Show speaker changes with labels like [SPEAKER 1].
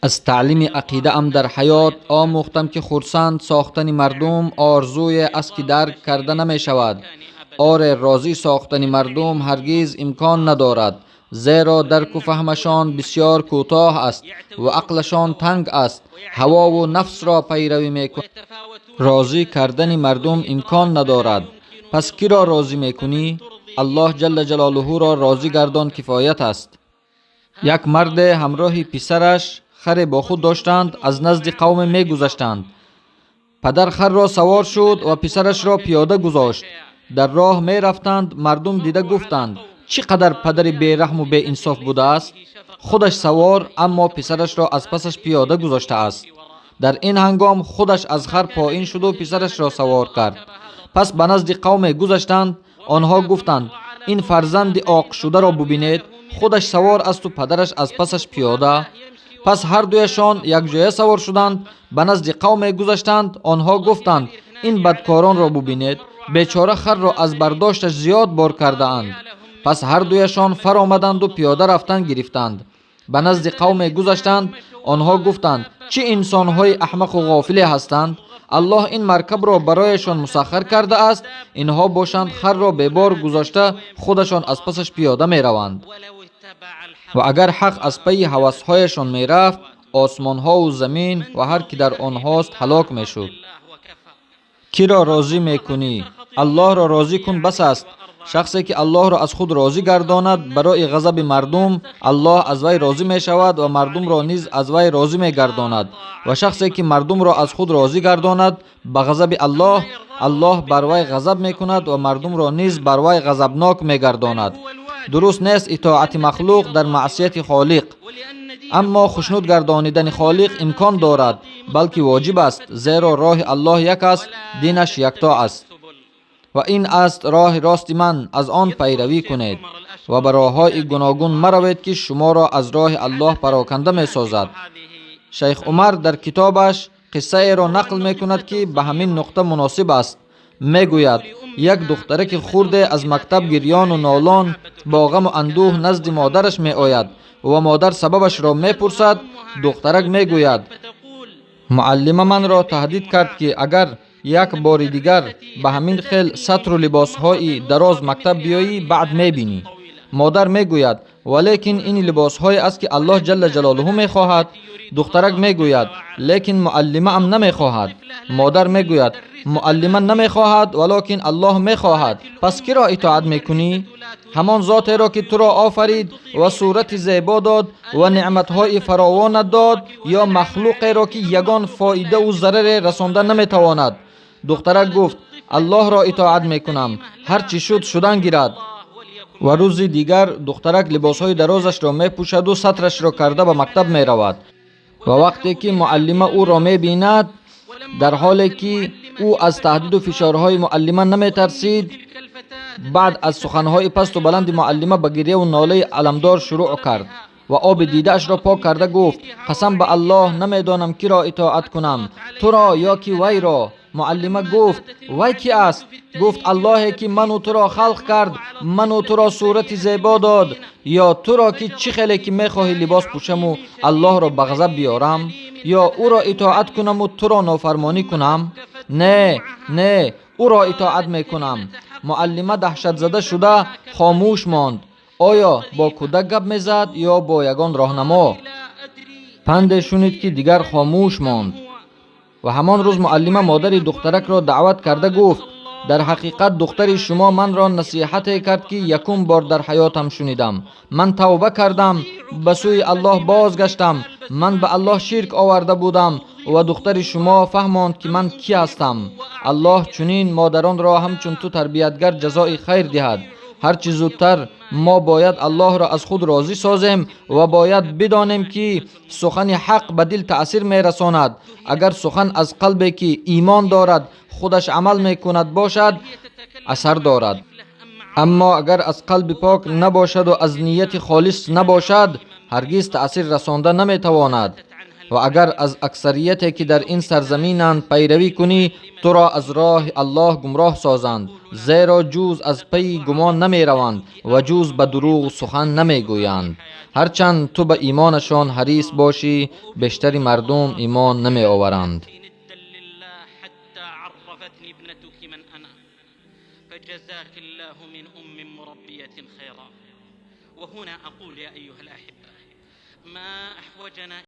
[SPEAKER 1] Аз таълими ақидаам дар ҳаёт омӯхтам, ки хурсанд сохтани мардум орзуе аст, ки дарк карда намешавад. Оре, розӣ сохтани мардум ҳаргиз имкон надорад, зеро дарку фаҳмашон бисёр кӯтоҳ аст ва ақлашон танг аст, ҳавову нафсро пайравӣ мекунад. Розӣ кардани мардум имкон надорад. Пас киро розӣ мекунӣ? Аллоҳ ҷалла ҷалолуҳуро розӣ гардон кифоят аст. Як марде ҳамроҳи писараш харе бо худ доштанд, аз назди қавме мегузаштанд. Падар харро савор шуд ва писарашро пиёда гузошт. Дар роҳ мерафтанд, мардум дида гуфтанд: чӣ қадар падари бераҳму беинсоф будааст? Худаш савор, аммо писарашро аз пасаш пиёда гузоштааст. Дар ин ҳангом худаш аз хар поин шуду писарашро савор кард. Пас ба назди қавме гузаштанд, онҳо гуфтанд: ин фарзанди оқшударо бубинед, худаш савор асту падараш аз пасаш пиёда. Пас ҳардуяшон якҷоя савор шуданд, ба назди қавме гузаштанд, онҳо гуфтанд: ин бадкоронро бубинед, бечора харро аз бардошташ зиёд бор кардаанд. Пас ҳардуяшон фаромаданду пиёда рафтан гирифтанд. Ба назди қавме гузаштанд, онҳо гуфтанд: чӣ инсонҳои аҳмақу ғофиле ҳастанд? Аллоҳ ин маркабро барояшон мусаххар кардааст, инҳо бошанд харро бебор гузошта худашон аз пасаш пиёда мераванд. Ва агар ҳақ аз пайи ҳавасҳояшон мерафт, осмонҳову замин ва ҳар ки дар онҳост ҳалок мешуд. Киро розӣ мекунӣ? Аллоҳро розӣ кун, бас аст. Шахсе ки Аллоҳро аз худ розӣ гардонад, барои ғазаби мардум Аллоҳ аз вай розӣ мешавад ва мардумро низ аз вай розӣ мегардонад. Ва шахсе ки мардумро аз худ розӣ гардонад, ба ғазаби Аллоҳ, Аллоҳ бар вай ғазаб мекунад ва мардумро низ бар вай ғазабнок мегардонад. Дуруст нест итоати махлуқ дар маъсияти Холиқ, аммо хушнуд гардонидани Холиқ имкон дорад, балки воҷиб аст, зеро роҳи Аллоҳ як аст, динаш якто аст. Ва ин аст роҳи рости ман, аз он пайравӣ кунед ва ба роҳҳои гуногун маравед, ки шуморо аз роҳи Аллоҳ пароканда месозад. Шайх Умар дар китобаш қиссаеро нақл мекунад, ки ба ҳамин нуқта муносиб аст. Мегӯяд, як духтараки хурде аз мактаб гирёну нолон бо ғаму андӯҳ назди модараш меояд ва модар сабабашро мепурсад. Духтарак мегӯяд: муаллима манро таҳдид кард, ки агар як бори дигар ба ҳамин хел сатру либосҳои дароз мактаб биёӣ, баъд мебинӣ. Модар мегӯяд: валекин ин либосҳое аст, ки Аллоҳ ҷалла ҷалолуҳу мехоҳад. Духтарак мегӯяд: лекин муаллимаам намехоҳад. Модар мегӯяд: муаллима намехоҳад, валокин Аллоҳ мехоҳад. Пас киро итоат мекунӣ? Ҳамон зотеро, ки туро офарид ва сурати зебо дод ва неъматҳои фаровонат дод, ё махлуқеро, ки ягон фоидаву зараре расонда наметавонад? Духтарак гуфт: Аллоҳро итоат мекунам, ҳар чӣ шуд шудан гирад. Ва рӯзи дигар духтарак либосҳои дарозашро мепӯшаду сатрашро карда ба мактаб меравад. Ва вақте ки муаллима ӯро мебинад, дар ҳоле ки ӯ аз таҳдиду фишорҳои муаллима наметарсид, баъд аз суханҳои пасту баланди муаллима ба гирьяву нолаи аламдор шурӯъ кард ва оби дидаашро пок карда гуфт: қасам ба Аллоҳ, намедонам киро итоат кунам, туро ё ки вайро. Муаллима гуфт: вай ки аст? Гуфт: Аллоҳе, ки ману туро халқ кард, ману туро сурати зебо дод, ё туро, ки чӣ хеле ки мехоҳӣ либос пӯшаму Аллоҳро ба ғазаб биёрам, ё ӯро итоат кунаму туро нофармонӣ кунам? Не, не, ӯро итоат мекунам. Муаллима даҳшатзада шуда хомӯш монд. Оё бо кӯдак гап мезад ё бо ягон роҳнамо? Панде шунид, ки дигар хомӯш монд. Ва ҳамон рӯз муаллима модари духтаракро даъват карда гуфт: дар ҳақиқат духтари шумо манро насиҳате кард, ки якум бор дар ҳаётам шунидам. Ман тавба кардам, ба сӯи Аллоҳ бозгаштам. Ман ба Аллоҳ ширк оварда будам ва духтари шумо фаҳмонд, ки ман кӣ ҳастам. Аллоҳ чунин модаронро ҳамчун ту тарбиятгар ҷазои хайр диҳад. Ҳарчи зудтар мо бояд Аллоҳро аз худ розӣ созем ва бояд бидонем, ки сухани ҳақ ба дил таъсир мерасонад. Агар сухан аз қалбе, ки имон дорад, худаш амал мекунад бошад, асар дорад. Аммо агар аз қалби пок набошаду аз нияти холис набошад, ҳаргиз таъсир расонда наметавонад. Ва агар аз аксарияте, ки дар ин сарзаминанд, пайравӣ кунӣ, туро аз роҳи Аллоҳ гумроҳ созанд. Зеро ҷуз аз пайи гумон намераванд ва ҷуз ба дурӯғ сухан намегӯянд. Ҳарчанд ту ба имонашон ҳарис бошӣ, бештари мардум имон намеоваранд.